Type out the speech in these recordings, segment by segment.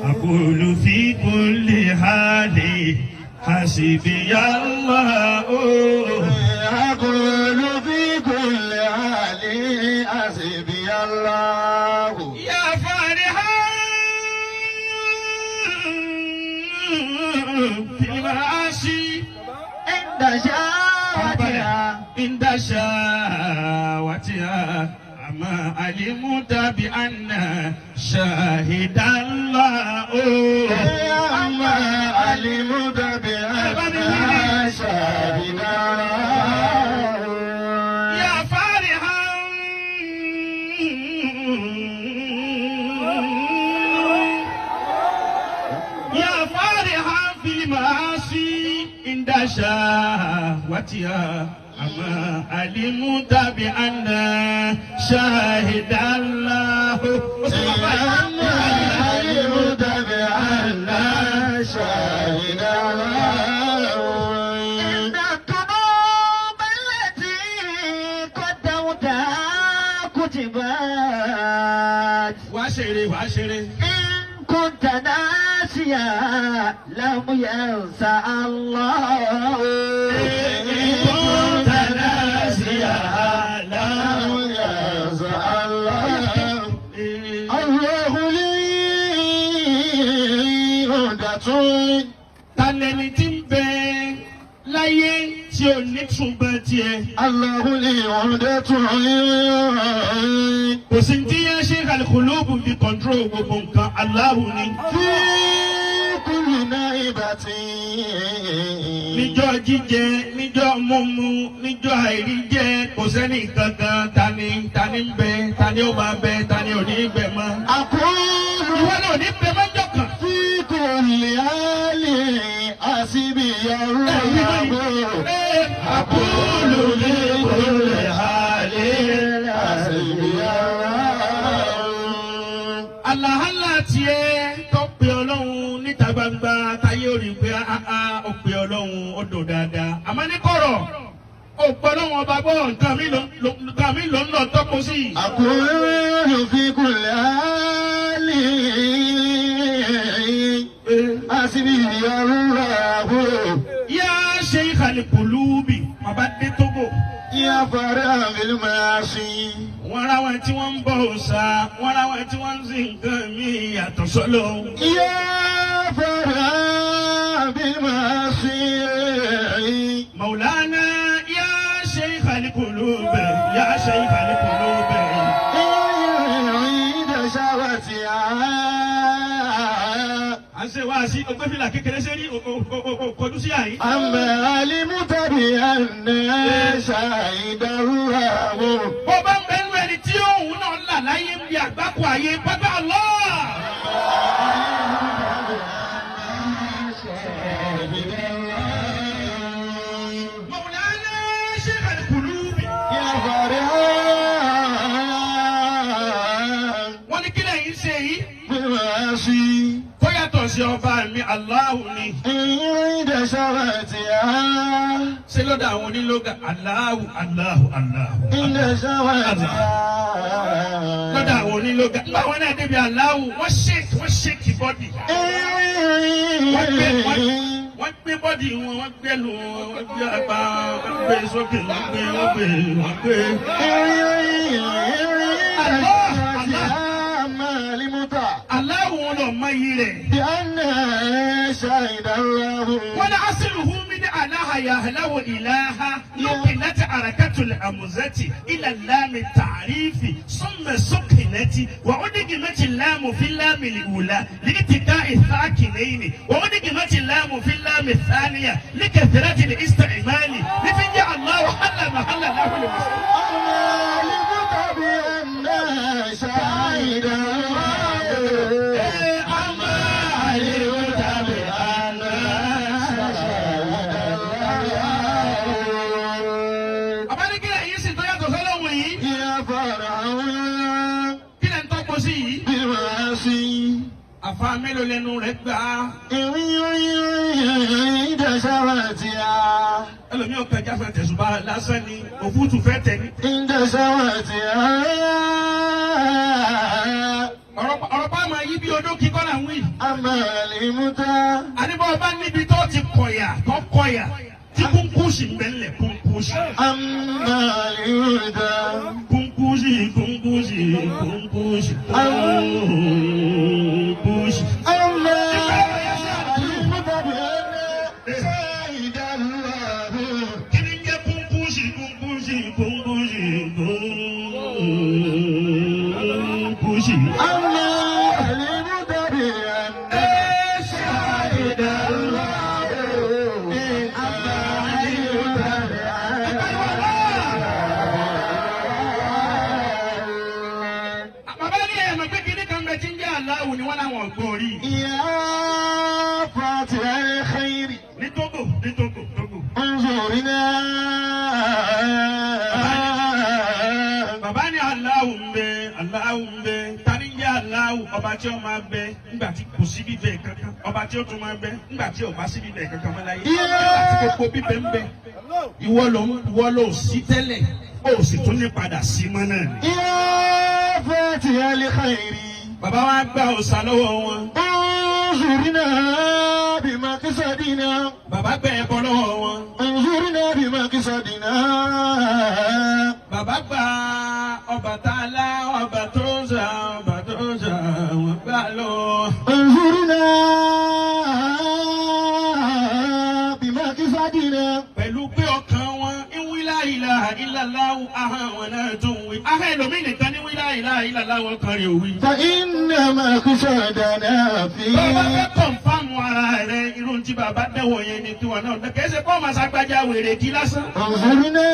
أقول في كل حال حسبي الله. أقول في كل حال حسبي الله. يا فرحا في المعاصي عند شهوتها عند شهوتها، أما علمت بأن شاهد الله. أما علمت بأن شاهد الله. يا فرحا يا فرحا في المعاصي عند شهوتها، أما علمت بأن شاهد الله. أما علمت بأن شاهد الله. إن الذنوب التي قدمتها كتبت. Wàá ṣeré, wàá ṣeré. إن كنت ناسيا لم ينسى الله. إن كنت ناسيا لم ينسى الله. الله لي عدة. Talẹ́ni tí ń bẹ láyé tí ò ní túnbọ̀ tiẹ̀? الله لي عدة. Kò sí tí yẹn ṣe kàlùkùlùbù fi control gbogbo nǹkan, Allahu ni. في كل نائبة. Níjọ́ jíjẹ, níjọ́ mímu, níjọ́ àìríjẹ, kò sẹ́ni kankan. Tani tani ń bẹ, tani ó máa bẹ, tani ò ní bẹ mọ́? أقول Ìwọ náà ò ní bẹ mọ́jọ́ kan. في كل حال حسبي الله. أقول لكل حال حسبي الله. Àlàhálà tiẹ̀ tó pe Ọlọ́run níta gbangba táyé ò rí pé áá ó pe Ọlọ́run, ó dùn dáadáa. Àmọ́ ní kọ̀rọ̀, ó gbọ́ Ọlọ́run ọba gbọ́, nǹkan mi ló ń lọ tọ́kọ sí. أقول في كل حال حسبي الله. Yá ṣe ìkàlẹ̀ kùlùbì, bàbá dé Tógò. يا فرح بالمعاصي. Wọ́n ra wọn tí wọ́n ń bọ òòṣà, wọ́n ra wọn tí wọ́n ń sin nǹkan mi yàtọ̀ sọ́lọ́. يا فرح بالمعاصي. Mọ̀lánà yá ṣe ìkàlẹ̀ kùlùbì, yá ṣe ìkàlẹ̀ kùlùbì. عند شهوتها. À ń ṣe wá sí ọgbẹ́ fìlà kékeré sẹ́rí kọjú sí àyín. أما علمت بأن شهد الله. Bó bá ń bẹ nínú ẹni tí òun náà là láyé ń bi àgbákò ayé pápá Allah. Mọ̀lánà ṣe ìkàlẹ̀ kùlùbì. يا فرحا Wọ́n ní kílẹ̀ yìí ṣe yìí? بالمعاصي. Tó yàtọ̀ sí ọba mi Allahu ni. عند شهوتها. Ṣé lọ́dọ̀ àwọn onílógà Allahu Allahu Allahu. عند شهوتها. Lọ́dọ̀ àwọn onílógà. Nígbà wọn náà débi Allahu, wọ́n shake body. Wọ́n gbé body wọn, wọ́n gbé lu wọn, wọ́n gbé apá, wọ́n gbé sókè, wọ́n gbé, wọ́n gbé, wọ́n gbé. Allahu wọn lọ mọ iyì rẹ̀. بأن شهد الله. Wọ́n ní asiluhu min alaha yahlahu ilaha nukilat harakatul amuzati ila lami ta'rifi summa sukinati wa udigimati lamu fi lami liula liitika ithakinaini wa udigimati lamu fi lami thaniya likathrati listimali lifinja Allahu halla mahalla lahu limuslim. علمت بأن شهد الله. أما علمت بأن شهد الله. Abánikílẹ̀ yìí sì tó yàtọ̀ sọ́lọ́hún yìí. يا فرعون. Kí lẹ̀ ń tọ́pọ̀ sí yìí? بالمعاصي. Àfa mélòó lẹnu rẹ̀ gbà á? عند شهوتها. Ẹlòmíì ọkọ̀ ẹja fẹ́ tẹ̀sùbá lásán ni òfútù fẹ́ tẹ̀ ní. عند شهوتها. Ọ̀rọ̀ pa máa yí bí odó kíkọ́ là ń wí. أما علمت Àníbọ̀ ọba níbi tó ti kọ̀yà tó kọ̀yà tí kúnkúṣì ń bẹ ńlẹ̀ kúnkúṣì. أما علمت Kúnkúṣì kúnkúṣì kúnkúṣì kúnkúṣì. أما علمت بأن شهد الله Kí ni ń jẹ́ kúnkúṣì kúnkúṣì kúnkúṣì kúnkúṣì? أما علمت بأن شهد الله أما علمت بأن Bàbá ní ẹ̀mọ̀ pé kíní kan bẹ tí ń jẹ́ aláwo ni wọ́n láwọn ọ̀gbọ́n rí. يا فاتح الخير Ní Tógò ní Tógò Tógò. انظرنا Bàbá ní aláwo ń bẹ aláwo ń bẹ tani ń jẹ́ aláwo ọba tí ó máa bẹ nígbà tí kò sí bíbẹ kankan ọba tí ó tún máa bẹ nígbà tí ò bá sí bíbẹ kankan mọ́ láyé. Nígbà tí gbogbo bíbẹ ń bẹ ìwọ ló sí tẹ́lẹ̀ ó sì tún ní padà sí mọ́ náà ni. يا فاتح الخير Bàbá wa gba òòṣà lọ́wọ́ wọn. انظرنا بمقصدنا Bàbá gbẹ ẹbọ lọ́wọ́ wọn. انظرنا بمقصدنا Bàbá gba Ọbàtálá ọba tó ń sà ọba tó ń sà wọ́n gbà lọ. انظرنا بمقصدنا Pẹ̀lú pé ọkàn wọn ń wí la ilaha illallah ahọ́n wọn náà tó ń wí. Ahọ́n ẹlòmíì nìkan ní wí la ilaha illallah ọkàn rẹ̀ ò wí. فإن مقصدنا Bó o bá في fẹ́ kọ̀ǹfàmù ara rẹ̀ irun tí bàbá dẹ́wọ̀ yẹn ni tiwọn náà. Kì í ṣe kó máa ṣàgbájá wèrè kí lásán. انظرنا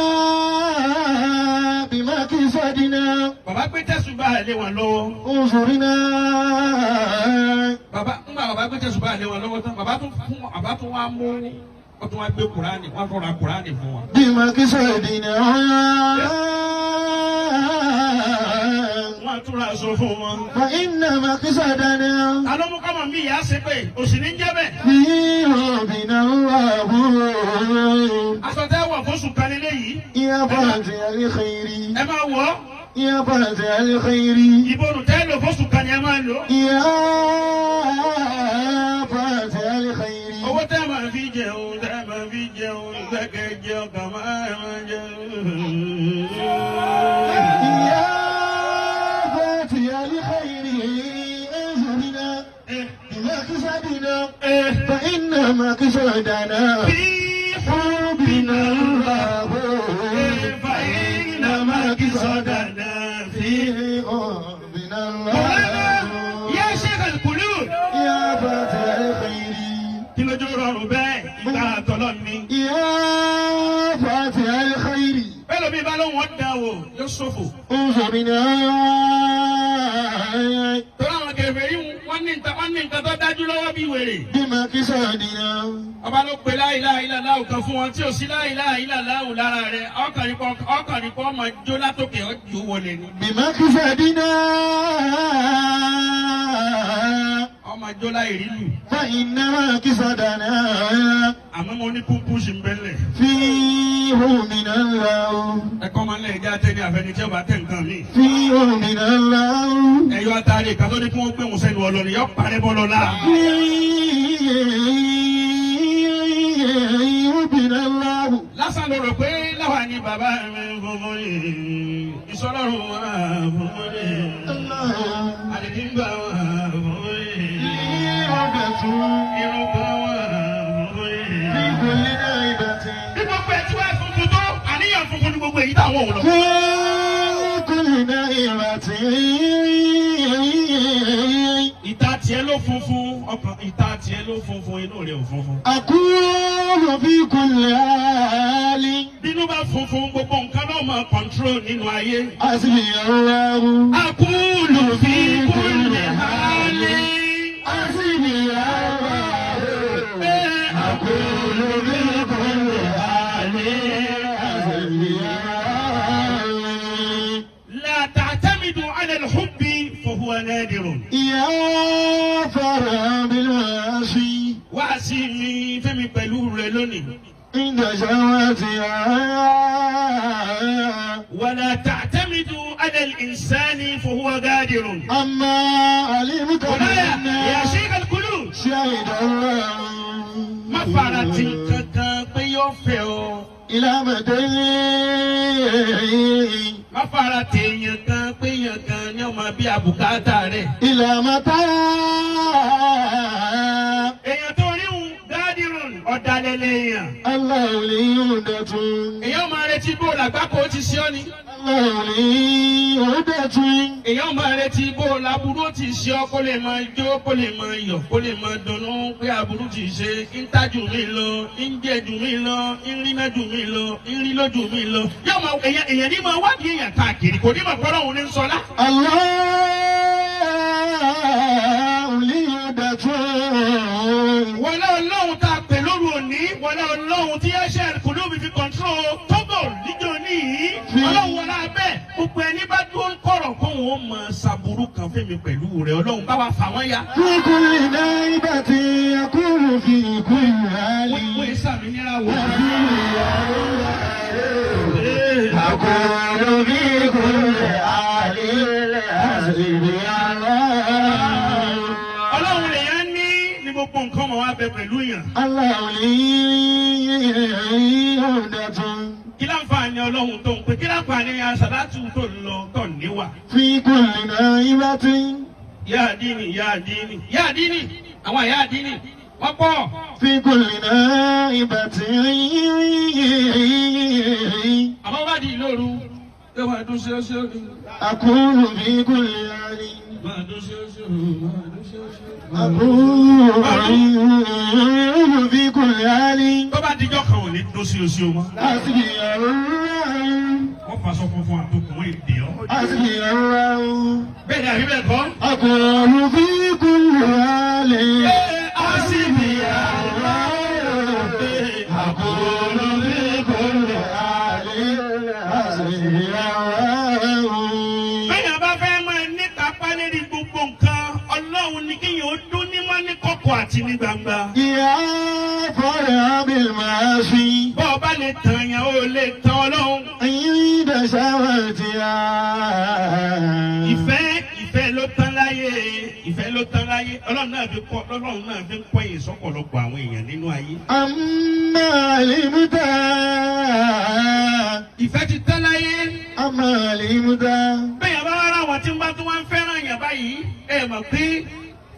بمقصدنا Bàbá gbé tẹ̀sùbá lé wọn lọ́wọ́. انظرنا Bàbá ńgbà bàbá gbé tẹ̀sùbá lé wọn lọ́wọ́ tán. Bàbá tún fún bàbá tún wá mú wọ́n tún wá gbé Kùránì wọ́n tún ra Kùránì fún wọn. بمقصدنا Wọ́n tún ra aṣọ fún wọn. فإن مقصدنا Ta ló mú kọ́mọ mi ìyá ṣe pé òsì ní jẹ́ bẹ́ẹ̀. في ربنا الله Aṣọ tẹ́ wọ̀ fóṣù kan lélẹ́ yìí. يا فاتح الخير Ẹ máa wọ̀ ọ́. يا فاتح الخير Ìborùn tẹ́ lò fóṣù kan ni ẹ máa lò. يا فاتح الخير Owó tẹ́ máa fi jẹun tẹ́ máa fi jẹun gbẹ́kẹ̀ jẹun kà máa máa jẹun. يا فاتح الخير انظرنا بمقصدنا فإن مقصدنا Bí حبنا الله فإن مقصدنا في في حبنا مولانا الله يا شيخ القلوب. يا فاتح الخير Kí lójú rọrùn bẹ́ẹ̀ ìgbà àtọ̀lọ́ ni. يا فاتح الخير Bẹ́ẹ̀ lómi bá lóun ọ̀dà wò yóò ṣòfò. انظرنا Torí àwọn kèfèrí wọ́n ní nǹkan wọ́n ní nǹkan tó dájú lọ́wọ́ bí wèrè. بمقصدنا Ọba ló pe la ilaha illallah kan fún wọn tí ò sí la ilaha illallah lára rẹ̀ ọkàn kọ́ ọmọ jó látòkè ọjọ́ wọlé ni. بمقصدنا Ọmọ jó láì rí lù. فإن مقصدنا Àmọ́ mo ní kúkú sí ń bẹ́lẹ̀. فيه من الله Ẹ̀kọ́ máa ń lẹ̀ ẹja tẹ́ ní àfẹni tí ọba tẹ̀ nǹkan mi. فيه من الله Ẹ̀yọ́ atari kan tó ní kí wọ́n gbé wọn sẹ́nu ọlọ́ni yọ parẹ́ bọ́ lọ́la. فيه من الله Lásán ló rò pé láwa ni bàbá mi funfun yìí. Ìsọlọ́run wà funfun yìí. الله Àdìdíngbà wà funfun yìí. Irun kan wà funfun في yìí. كل نائبة Bí gbogbo ẹ̀ tí wàá funfun tó, àníyàn funfun ni gbogbo èyí táwọn ò lọ. في كل نائبة Ìta tiẹ̀ ló funfun, ọkàn ìta tiẹ̀ ló funfun, inú rẹ̀ ò funfun. أقول في كل حال Bínú bá funfun, gbogbo nǹkan náà máa kọ̀ntró nínú ayé. حسبي الله Akúlù fi kulli hali. حسبي الله أقول في كل حال حسبي الله لا تعتمد على الحب فهو نادر. يا فرح بالمعاصي Wá sí mi fẹ́mi pẹ̀lú rẹ lónìí. عند شهوتها ولا تعتمد على الإنسان فهو قادر. أما علمت ولا بأن يا شيخ القلوب. شهد الله. Má fara ti kankan pé yóò fẹ́ ọ. إلى مدى. Má fara ti èèyàn kan pé èèyàn kan ní ọmọ bí àbùkátà rẹ̀. إلى متى. Èèyàn tó rí un gádìrún ọ̀dàlẹ̀ lèèyàn. الله لي عدة. Èèyàn máa retí bó làgbákò ti ṣe ọ́ ni. الله لي عدة. Èèyàn máa retí bó làbúrò ti ṣe ọ́ kó lè máa jó kó lè máa yọ̀ kó lè máa dunnú pé aburú ti ṣe ń tájú mi lọ ń jẹ jù mí lọ ń ríná jù mí lọ ń rí lójú mi lọ. Yóò máa èèyàn èèyàn ní máa wádìí èèyàn káàkiri kò ní máa pọ́ lọ́hùn ní sọlá. الله لي عدة. Wọlé ọlọ́run tá a pè lóru òní, wọlé ọlọ́run tí ẹ̀ṣẹ̀ kùlùmí fi control Togo níjọ́ níyì. Ọlọ́run wọlé abẹ́ gbogbo ẹni bá dúró ń kọ̀rọ̀ kóun ó mọ ṣàbùrú kan fẹ́mi pẹ̀lú rẹ̀ ọlọ́run bá wa fà wọ́n ya. في كل نائبة يقول في كل حال. Wọ́n sàmì níra wò. أقول في كل حال حسبي الله. Ọlọ́run lèyàn ní ní gbogbo nǹkan mọ̀ wá bẹ pẹ̀lú yàn. الله لي عدة. Kí láǹfààní ọlọ́run tó ń pè kí láǹfààní aṣàlátù tó ń lọ tó ń níwà. في كل نائبة. Yá àdínì, yá àdínì, yá àdínì, àwọn yá àdínì wọ́n pọ̀. في كل نائبة. Àmọ́ bá di lóru yóò máa dún ṣeéṣe ní. أقول في كل حال. Máa dún ṣeéṣe, máa dún ṣeéṣe. أقول في كل حال. Tó bá dijọ́ kan ò ní dún ṣeéṣe o mọ́. حسبي الله. Wọ́n faṣọ funfun àtòkùn èdè ọ́. حسبي الله. Bẹ́ẹ̀ ni àbí bẹ́ẹ̀ kọ́? أقول في كل حال. Àṣìbí الله. أقول في كل حال. حسبي الله. Bẹ́ẹ̀ bá fẹ́ máa ní kápá lérí gbogbo nǹkan, ọlọ́run ní kéèyàn ó dún nímọ̀ ní kọ̀kọ̀ àti ní gbangba. يا فرح بالمعاصي. Bọ́ ọ bá lè tàn yàn ó lè tàn ọlọ́run. عند شهوتها. Ìfẹ́ ìfẹ́ ló tán láyé, ìfẹ́ ló tán láyé. Ọlọ́run náà fi kọ́ ọlọ́run náà fi ń kọ́ èyí sọ́pọ̀lọpọ̀ àwọn èèyàn nínú ayé. أما علمت. Ìfẹ́ ti tán láyé. أما علمت. Bẹ́ẹ̀ bá rárá àwọn tí ń bá tí wọ́n ń fẹ́ràn yàn báyìí, ẹ mọ̀ pé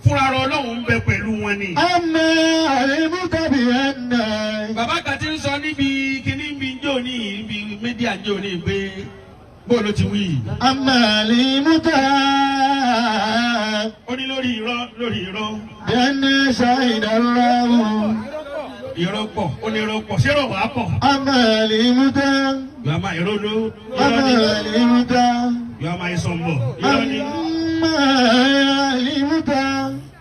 fúnra rẹ̀ ọlọ́run ń bẹ pẹ̀lú wọn ni. أما علمت بأن. Bàbá kan ti ń sọ níbi kíní bí njó ní ibi media njó ní pé bó ló ti wí. أما علمت. Ó ní lórí irọ́ lórí irọ́ بأن شهد الله. Irọ́ pọ̀ ó ní irọ́ pọ̀ ṣé irọ́ wàá pọ̀. أما علمت. Yóò máa irọ́ ló irọ́ أما ni علمت. Yóò máa ìsọ̀nbọ̀ irọ́ ni. أما علمت.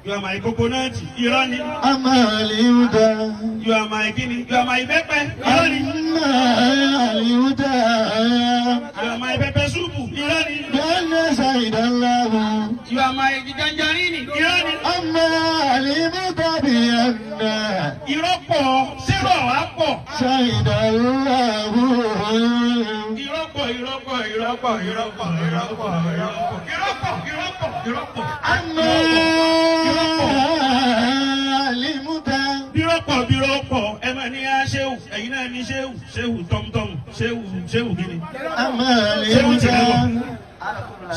Yóò máa ìkókónáàtì irọ́ ni. أما علمت. Yóò máa ìkíni yóò máa ìbẹ́pẹ irọ́ ni. أما علمت. Yóò máa ìbẹ́pẹ súpù irọ́ ni. بأن شهد الله. Yóò máa ìjìjànjaríìnì irọ́ ni. أما علمت بأن Irọ́ pọ̀ ṣérò wàá pọ̀. شهد الله. Irọ́ pọ̀ irọ́ pọ̀ irọ́ pọ̀ irọ́ pọ̀ irọ́ pọ̀ irọ́ pọ̀ irọ́ pọ̀ irọ́ pọ̀ irọ́ pọ̀. أما علمت. Bírọ́ pọ̀ bírọ́ pọ̀ ẹ máa ní á ṣéwù ẹ̀yin náà ní ṣéwù ṣéwù tọ́mtọ́m ṣéwù ṣéwù kíni. أما Ṣéwù علمت. tìrẹ bọ̀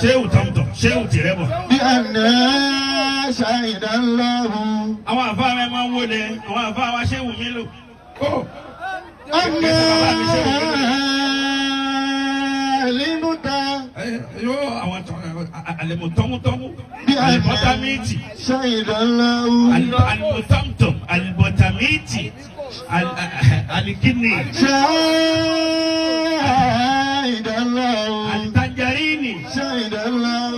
ṣéwù tọ́mtọ́m ṣéwù tìrẹ bọ̀. بأن شهد الله. Àwọn àfáà mi máa ń wọlé àwọn àfáà wa ṣéwù mi lò. Ó أما علمت. Yóò àwọn àlẹmọ̀tọ́mútọ́mú àlẹmọ̀tàmíìtì شهد الله. àlẹmọ̀tọ́mtọ́m àlẹmọ̀tàmíìtì àlìkíní شهد الله. àlìtanjaríìnì. شهد الله.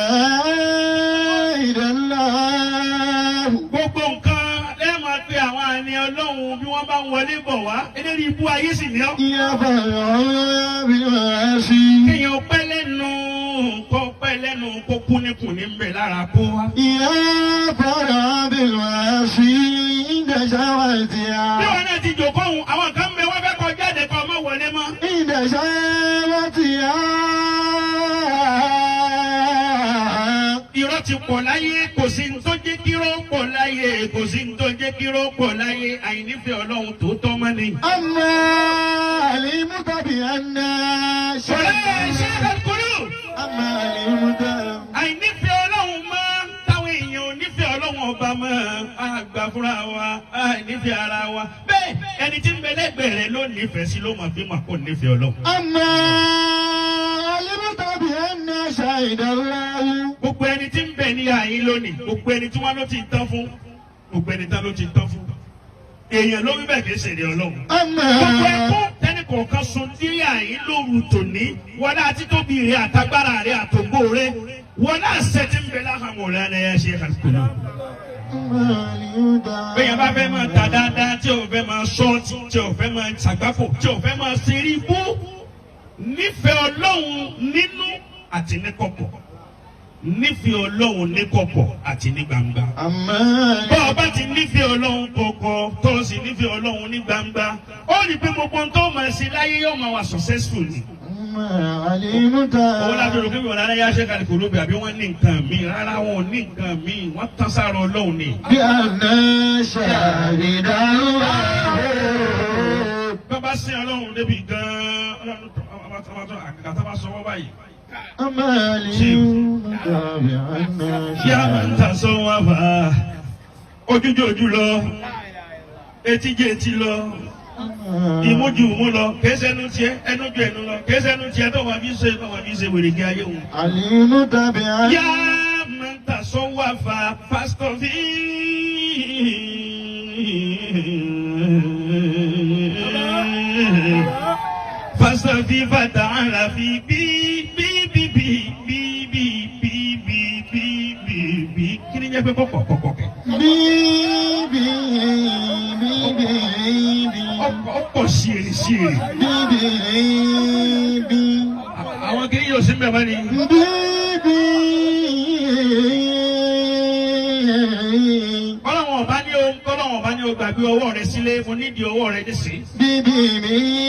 شهد الله. Gbogbo nǹkan lẹ́ẹ̀ máa pe àwọn àní ọlọ́run bí wọ́n bá ń wọlé bọ̀ wá eléyìí ibú ayé sì ní ọ́. يا فرح بالمعاصي. Kéèyàn pẹ́ lẹ́nu kó pẹ́ lẹ́nu kó kú níkùn ní bẹ̀ lára kó wá. يا فرح بالمعاصي عند شهوتها. Bí wọn náà ti jòkó òun àwọn kan bẹ wọ́n fẹ́ kọ jáde kọ ọmọ wọlé mọ́. عند شهوتها. Irọ́ ti pọ̀ láyé, kò sí ní tó jẹ́ kírọ́ pọ̀ láyé, kò sí ní tó jẹ́ kírọ́ pọ̀ láyé, àìnífẹ̀ẹ́ Ọlọ́run tòótọ́ mọ́ ni. أما علمت بأن Ṣọlá ṣe é kúrò. أما علمت Àìnífẹ̀ẹ́ Ọlọ́run mọ́, táwọn èèyàn ò nífẹ̀ẹ́ Ọlọ́run ọba mọ́, àgbà fúnra wa, àìnífẹ̀ẹ́ ara wa. Bẹ́ẹ̀ ẹni tí ń bẹ lẹ́gbẹ̀ẹ́ rẹ ló nífẹ̀ẹ́ sí ló mọ̀ bí mà kò nífẹ̀ẹ́ Ọlọ́run. أما علمت بأن شهد الله Gbogbo ẹni tí ń bẹ ní àyín lónìí, gbogbo ẹni tí wọ́n ló ti tán fún, gbogbo ẹni tán ló ti tán fún. Èèyàn ló wí bẹ́ẹ̀, kì í ṣèlè Ọlọ́run. أما Gbogbo ẹkún tẹnì kọ̀ọ̀kan sun tí àyín lóru tòní, wọlé àti tóbi rẹ àtagbára rẹ àtògbó rẹ, wọlé àṣẹ tí ń bẹ láhàmù rẹ ni ẹ ṣe kàlùkùlù. Bẹ́ẹ̀ bá fẹ́ máa ta dáadáa, tí ò fẹ́ máa ṣọ́ọ̀tì, tí ò fẹ́ máa ṣàgbáfò, tí ò fẹ́ máa ṣeré ibú, nífẹ̀ẹ́ Ọlọ́run nínú àti ní kọ̀kọ̀, nífẹ̀ẹ́ Ọlọ́run ní kọ̀kọ̀ àti ní gbangba. أما Bọ́ ọ bá ti nífẹ̀ẹ́ Ọlọ́run kọ̀kọ̀, tó o sì nífẹ̀ẹ́ Ọlọ́run ní gbangba, ó rí i pé gbogbo ohun tó máa ṣe láyé yóò máa wà successful ni. أما علمت Owó láti rò pé wọn lára yá ṣe kàlùkù lóbi àbí wọ́n ní nǹkan míì. Rárá, wọn ò ní nǹkan míì, wọ́n tán sára Ọlọ́run ni. بأن شهد الله Bá bá sin Ọlọ́run débi gan-an, Ọlọ́run tó àgàgà tó bá sọ wọ́n báyìí. أما علمت بأن Yá máa ń شهد ta sọ wọn fà á. Ojújú ojú lọ, etí jẹ́ etí lọ, ìmújú ìmú lọ, kìí ṣe ẹnu tiẹ̀, ẹnu ju ẹnu lọ, kìí ṣe ẹnu tiẹ̀ tó wà fi ṣe tó wà fi ṣe wèrè kí ayé òun. علمت بأن Yá máa ń ta sọ wá fà á, pásítọ̀ fi. Pásítọ̀ fi fàtà àlà fi bí bí bí bí bí bí bí bí bí bí bí kí ni jẹ́ pé kọ̀kọ̀ kọ̀kọ̀ kẹ̀. بي بي بي بي بي Ọ̀pọ̀ sí èrè sí èrè. بي بي بي Àwọn kìíní yóò sí mbẹ̀ mọ́ ni. بي بي Kọ́lọ́wọ̀n ọba ní o, kọ́lọ́wọ̀n ọba ní o gbàgbé ọwọ́ rẹ sílé, mo nídìí ọwọ́ rẹ nísìnyí. بي بي بي.